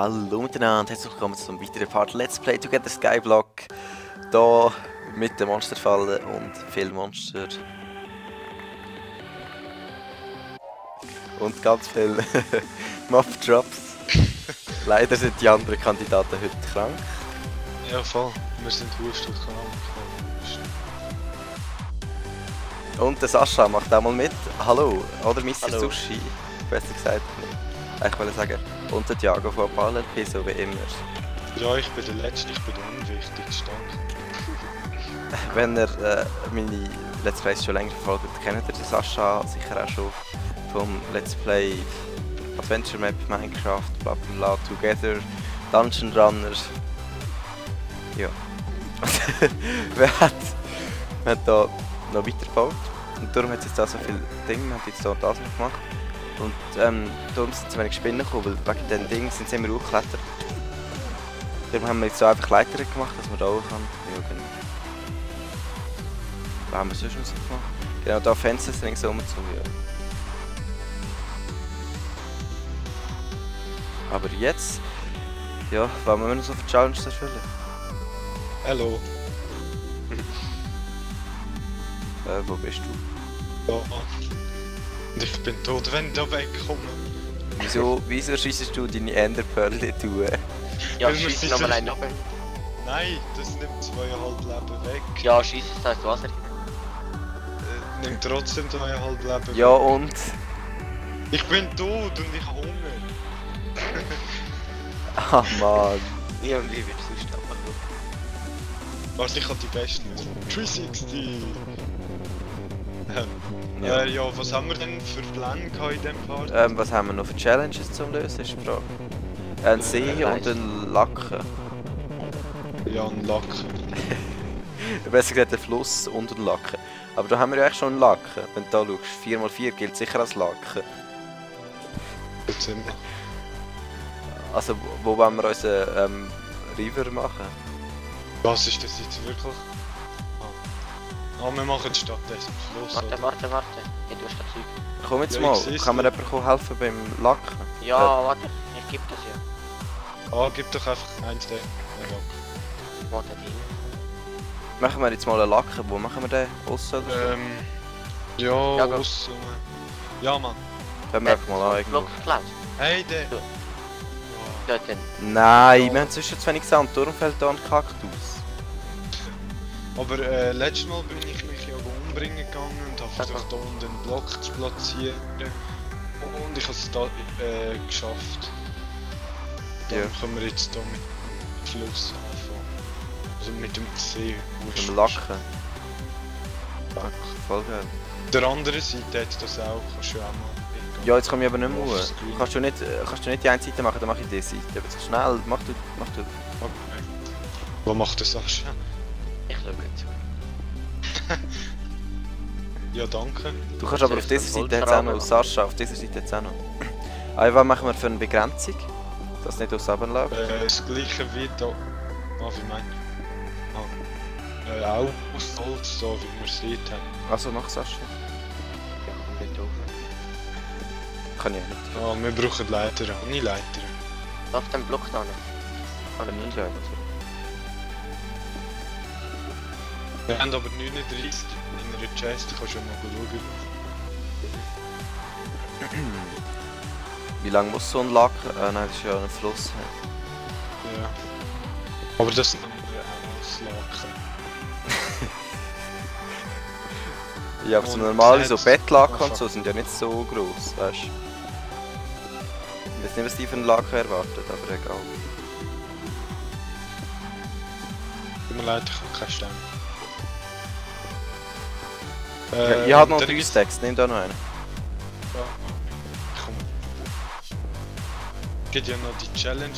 Hallo miteinander, herzlich willkommen zu einem weiteren Part Let's Play Together Skyblock. Hier mit den Monsterfallen und viel Monster. Und ganz viel Mob-Drops. Leider sind die anderen Kandidaten heute krank. Ja voll, wir sind Wurst und krank. Und der Sascha macht auch mal mit. Hallo, oder Mr. Hallo. Sushi, besser gesagt. Ich wollte sagen, und der Thiago von PalLP, so wie immer. Ja, ich bin der Letzte, ich bin der Unwichtigste. Wenn ihr meine Let's Plays schon länger verfolgt, kennt ihr den Sascha sicher auch schon vom Let's Play Adventure Map Minecraft, bla bla bla, Together, Dungeon Runner. Ja. wir haben hier noch weitergebaut und darum hat es jetzt auch so viele Dinge, wir haben jetzt hier und das noch gemacht. Und darum sind zu wenig Spinnen gekommen, weil wegen diesen Dingen sind sie immer hochgeklettert. Darum haben wir jetzt so einfach Leiter gemacht, dass man da hoch kann. Ja, genau. Was haben wir sonst noch so gemacht? Genau, da Fences ringsum zu, ja. Aber jetzt, ja, wollen wir noch so für Challenges erfüllen? Hallo. Wo bist du? Ja. Und ich bin tot, wenn ich da wegkomme. Wieso schießt du deine Enderpearl tun? Ja, Weil wir schieß sie nochmal so- einen ab. Nein, das nimmt 2,5 Leben weg. Ja, schieß es da ins Wasser. Nimmt trotzdem 2,5 Leben Ja weg. und? Ich bin tot und ich habe Hunger. Ah Mann. Ja, und wie würdest du es machen? Was, ich habe die besten. 360! Ja. Ja, was haben wir denn für Pläne gehabt in dem Part? Was haben wir noch für Challenges zum Lösen, ist die Frage. Ein See und ein Lacken. Ja, ein Lack. Besser gesagt ein Fluss und ein Lacken. Aber da haben wir ja eigentlich schon einen Lacken. Wenn du da schaust, 4x4 gilt sicher als Lacken. Jetzt sind wir. Also wo wollen wir unseren River machen? Was ist das jetzt wirklich? Ah, wir machen stattdessen Schluss. Warte, oder? warte. Ja, du hast das Zeug. Komm jetzt Ja, mal, ich seh's kann mir nicht. jemand helfen beim Lacken? Ja, warte, ich geb das ja. Ah, gib doch einfach eins der. Ja, Warte, die. Machen wir jetzt mal einen Lacken, wo machen wir den? Aussen oder so? ja, Ja, go. aus. Ja, Mann. Können wir einfach mal an irgendwo. Block geklaut. Hey, der. So. Ja. Dort dann. Nein, Ja. wir haben zwischen zu wenig Sand, darum fällt da ein Kaktus. Aber letztes Mal bin ich mich ja umbringen gegangen und habe Sag versucht, da unten einen Block zu platzieren. Und ich habe es da geschafft. Dann Ja. können wir jetzt hier mit dem Fluss anfangen. Also mit dem See. Zum Lacken. Fuck, voll geil. Der andere Seite hat das auch, kannst du auch mal. Ja, jetzt komme ich aber nicht mehr Auf raus. Screen. Kannst du nicht die eine Seite machen, dann mache ich die Seite. Aber so schnell, mach du. Okay. Was macht der Sascha? Ich schau zu. Ja, danke. Du kannst aber auf dieser Seite jetzt auch noch, Sascha, auf dieser Seite jetzt auch noch. Was machen wir für eine Begrenzung? Dass es nicht aus Abend läuft? Das gleiche wie da. Ah, wie mein. Auch aus Holz, so wie wir es sieht haben. Also mach Sascha. Ja, nicht auf. Kann ich nicht. Ah, wir brauchen Leiter, ohne Leiter. Auf dem Block da noch. Oder nicht, ja. Wir haben aber 39 in einer Chest, kannst du mal schauen. Wie lange muss so ein Lacken? Nein, das ist ja ein Fluss. Ja. Aber das nehmen wir auch als Laken. Ja, aber so Und normale so jetzt- Bettlaken und Aha. so sind ja nicht so gross, weißt du? Ich weiß nicht, was die für einen Laken erwartet, aber egal. Tut mir leid, ich habe keinen Stein. Ich habe noch dann 3 gibt's- Stacks, nimm da noch einen. Ja, komm. Es gibt ja noch die Challenge,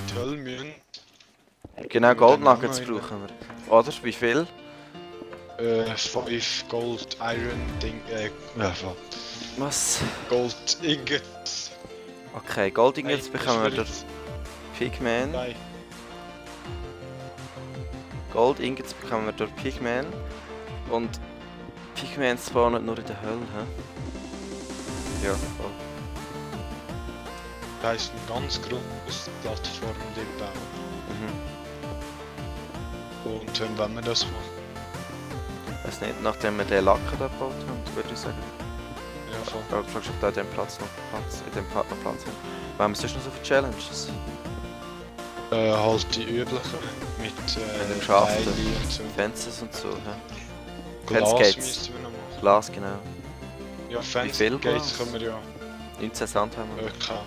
die Hölle müssen. Genau, Ja, Gold dann noch Nuggets einen. brauchen wir. Oder? Wie viel? 5 Gold, Iron, Ding, Was? Gold, Ingots. Okay, Gold Ingots Hey, bekommen wir das durch ist Pigman. Nein. Gold Ingots bekommen wir durch Pigman. Und Pigman spawnen nur in der Hölle, hä? Ja, voll. Da ist eine ganz große Plattform, die wir bauen. Und wenn wir das machen? Weiß nicht, nachdem wir den Lacker da gebaut haben, würde ich sagen. Ja, voll. Aber du fragst, ob da in dem Platz noch Platz, in dem Part noch Platz hat. Wir haben sonst noch so viele Challenges. Halt die üblichen mit dem Schafen, Teile und so. Fences und so. Ja. Glas Fence Gates. müssten wir noch machen. Glas, genau. Ja, Fence viel Gates Glas? können wir ja 19 Sand haben wir. kennen.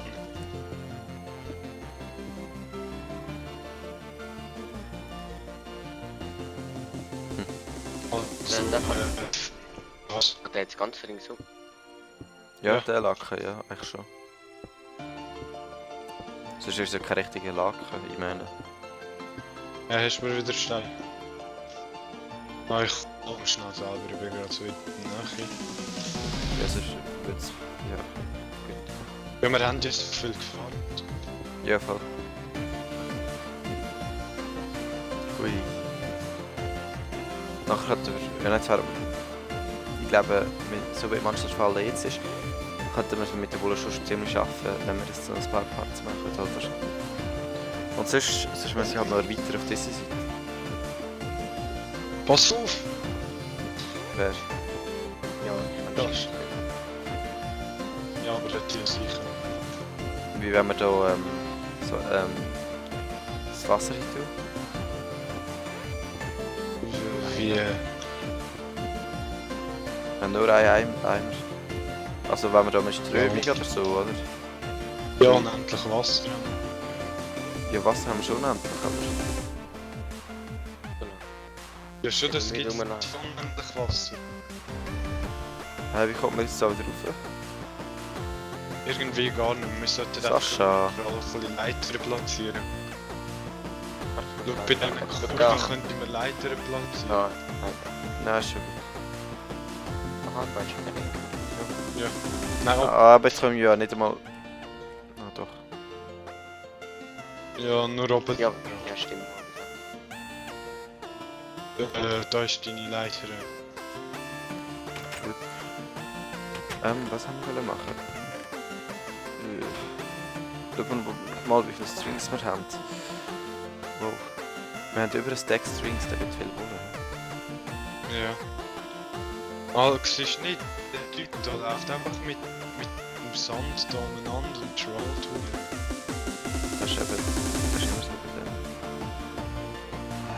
Also, was? Hat er jetzt ganz ringsum? Ja, Ja. der Lacker, ja, eigentlich schon. Sonst ist es ja kein richtiger Lacker, ich meine. Ja, hast du mir wieder Stein? Ah, ich komme schnell selber, ich bin gerade so in der Nähe. Ja, sonst wird's, ja, gut. Ja, wir haben jetzt so viel gefahren. Ja, voll. Ui. Nachher hat er, ja nicht zwar, ich glaube, so wie manches Fall jetzt ist, könnten wir es mit der Bulle schon ziemlich schaffen, wenn wir jetzt so ein paar Parts machen, oder? Und sonst müssen wir halt noch weiter auf diese Seite. Pass auf! Wer? Ja, ich Das. kann schießen. Ja, aber das ist sicher. Wie wenn wir da so, das Wasser hin tun? Wie. Wir haben nur einen Eimer. Also wenn wir da mit Strömung oder so, oder? Ja, unendlich Wasser. Ja, Wasser haben wir schon unendlich, aber... Ja, schon, das Wie gibt tun wir noch? unendlich Wasser. Wie kommt man jetzt da wieder rauf? Irgendwie gar nicht. Wir sollten Sascha. einfach ein bisschen Leiter platzieren. Schau, bei Ja, diesen ja. Kurven könnten wir Leiter platzieren. Ja, nein. Nein, ist schon gut. Aha, du weißt nicht. Ja. Nein, Aber jetzt kommen wir ja nicht einmal... Ah, doch. ja, nur oben. Ja, ja, stimmt. Da ist deine Leiter. Was haben wir machen? Schauen wir mal, wie viele Strings wir haben. Wow. Wir haben über ein Stack Strings, da wird viel Wolle. Ja. Ah, siehst du nicht? Der Typ da läuft einfach mit dem Sand da umeinander und trollt rum. Das ist eben... Das ist immer so bei dem.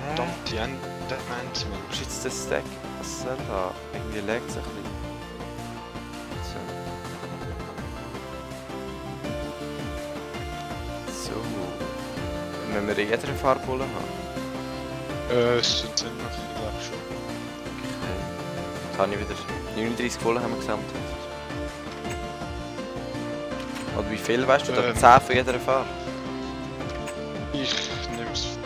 Verdammt, die Enderman. Was ist jetzt der Stack? Was soll da? Irgendwie laggt es ein bisschen. So. So. Wenn wir in jeder Farbe Wolle haben. Es ist ziemlich, ich glaube schon. Okay. Jetzt habe ich wieder 39 Wolle haben wir gesammelt. Und wie viel weißt du? Da 10 von jeder Farbe? Ich nehme es an.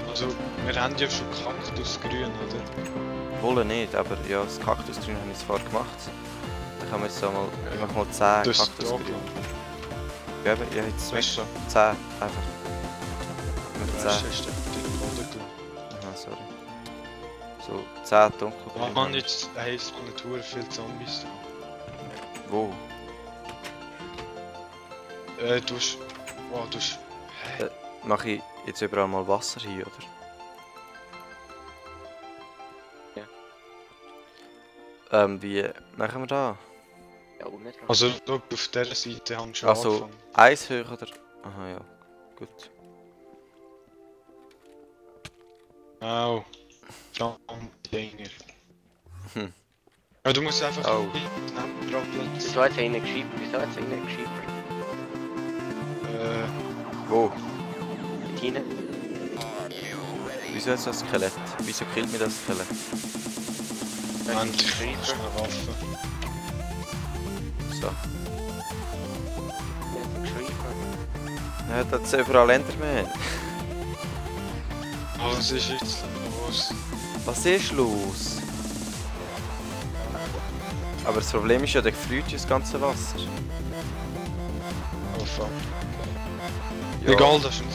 Also, wir haben ja schon Kaktusgrün, oder? Wolle nicht, aber ja, das Kaktusgrün habe ich jetzt vorher gemacht. Dann kann man jetzt so mal, ich mache mal 10 Das ist Kaktusgrün. da. Ja, aber ich habe jetzt Weißt du? 10, einfach. Mit 10. Weißt du, hast du den Boden gelassen. Aha, sorry. So, 10 dunkelgrün. Man, jetzt heisst man nicht hure viele Zombies da. Wo? Du hast... Oh, du hast... Mache ich jetzt überall mal Wasser hin, oder? Ja. Wie machen wir da? Ja, unten dran. Also, schau, auf dieser Seite haben wir schon Also, angefangen. eins höher, oder? Aha, ja. Gut. Au. Verdammt, Dinger. Hm. Ja, du musst einfach Au. Wieso neben dran platzieren. hat er ihn geschrieben? Wieso hat er ihn geschrieben? Wo? Mit ihnen? Wieso ist das Skelett? Wieso killt mir das Skelett? Moment, ich geschrieben. muss eine Waffe. So. Ja, geschrieben. Ja, das ist überall Enderman. Oh, was ist jetzt los? Was ist los? Aber das Problem ist ja, der gefriert ja das ganze Wasser. Oh fuck. Ja. Egal, das ist ein...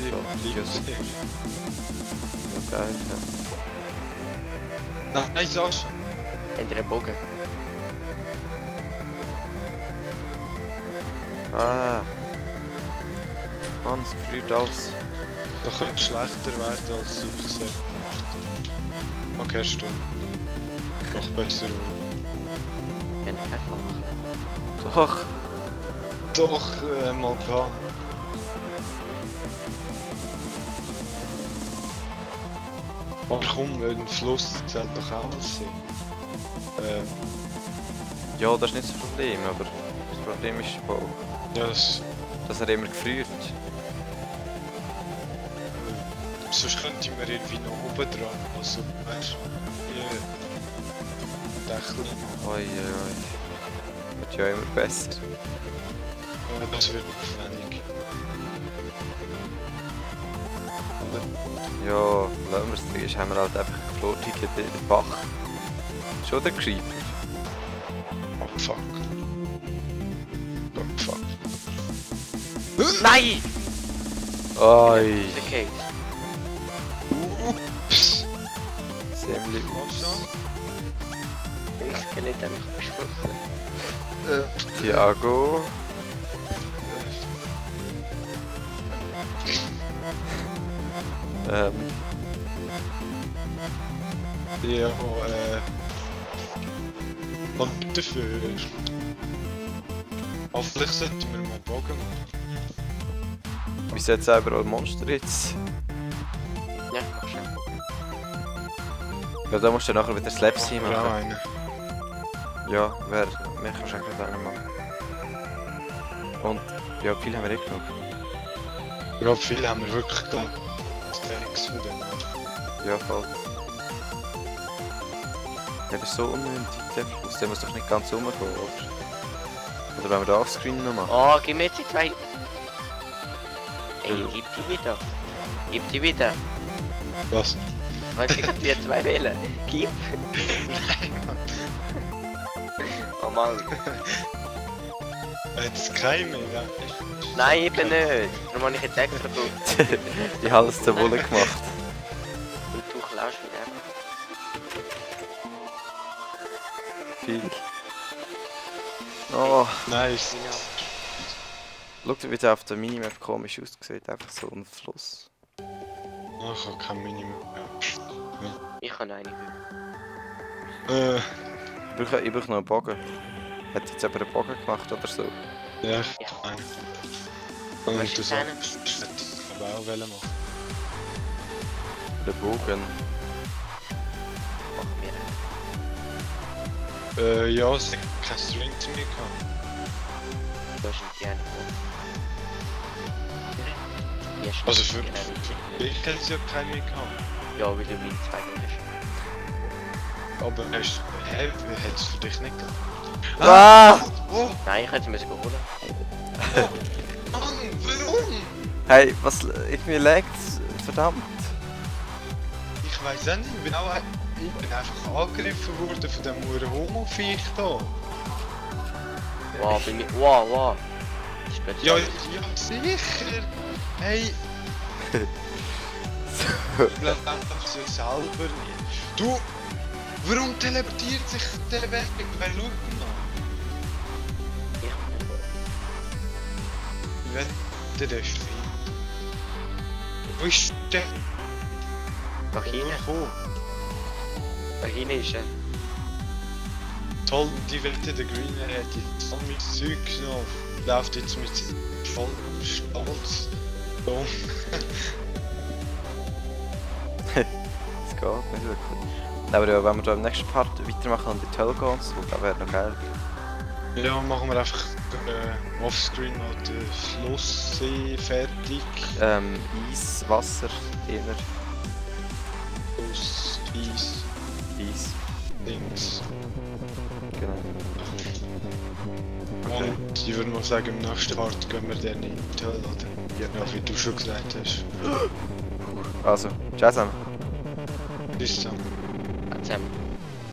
Ja, Ja, super. Ja, geil, ja. Nein, Sascha. Habt ihr einen Bogen? Ah. Mann, es gefriert alles. Da könnte schlechter werden als Super 7. Okay, stimmt. Noch besser. Ja, nicht einfach. Doch. Doch, mal gehabt. Aber komm, ein Fluss zählt doch auch als See. Ja, das ist nicht das Problem, aber das Problem ist, Das... dass er immer gefriert. Sonst könnte man irgendwie noch oben dran, also weißt du, Dächli. Oi, oi, oi. Wird ja immer besser. Das wird aufwendig. Ja, lassen wir es drin, haben wir halt einfach geflogen in den Bach. Schon der Creeper. Oh fuck. Oh fuck. Nein! Oi. Der Case. Ziemlich Ich kann nicht einfach beschlossen. Thiago. Ja, und dafür. Aber vielleicht sollten wir mal Bogen machen. Wie sieht selber als Monster jetzt? Ja, mach schon. Ja, da musst du nachher wieder das Labs Ja, machen. einen. Ja, wir kannst du eigentlich auch machen. Und ja, viel haben wir nicht genug. Ja, viele haben wir wirklich gedacht. Stacks von dem. Ja, voll. Ja, das ist so unnötig, der Fluss. Der muss doch nicht ganz rumgehen, oder? Oder wenn wir da offscreen noch machen? Oh, gib mir jetzt die zwei. Ey, gib die wieder. Gib die wieder. Was? Weißt du, ich hab dir zwei wählen. Gib. Oh Mann. Jetzt kein mehr, ja. Nein, eben nicht. Darum habe ich jetzt extra gebraucht. Ich habe es zur Wolle gemacht. Und du klaust wieder. Viel. Oh, Nice. schau dir, wie der auf der Minimap komisch aussieht. Einfach so ein Fluss. Oh, ich habe kein Minimum mehr. Ich habe eine. Ich brauche noch einen Bogen. Hat jetzt aber einen Bogen gemacht oder so? Ja, Ja. nein. Was Und ist das deine? hätte ich aber auch wollen machen. Den Bogen. Machen wir. Ja, es hat kein String zu mir gehabt. Da sind die eine. Ja, stimmt. Also für Genau. mich hat es ja keinen mehr gehabt. Ja, weil du meine zwei willst. Aber hast es für dich nicht gehabt? Ah! Oh, Nein, ich hätte es holen. Mann, warum? Hey, was? Irgendwie lag's. Verdammt. Ich weiß auch nicht, ich bin einfach angegriffen worden von dem Huren Homo-Viech da. Wow, bei mir. Wow, wow. Das ist plötzlich Ja, alles. ja, sicher. Hey. Ich glaube einfach so selber nicht. Du, warum teleportiert sich der weg? Wer schaut denn noch? Ich Ich wette, der ist frei. Wo ist der? Da hinten. Wo? Da hinten ist er. Toll, die Wette, der Greener hat jetzt voll mit Zeug genommen. Läuft jetzt mit voll Stolz. So. Es geht nicht wirklich. Aber ja, wenn wir da im nächsten Part weitermachen und in die Hölle gehen und so, das wäre noch geil. Ja, machen wir einfach offscreen noch den Flusssee fertig. Eis, Wasser, eher Plus Eis, Eis. Dings. Genau. Und ich würde mal sagen, im nächsten Part gehen wir dann in die Hölle, oder? Ja, wie du schon gesagt hast. Also, ciao zusammen. Bis dann. Zusammen.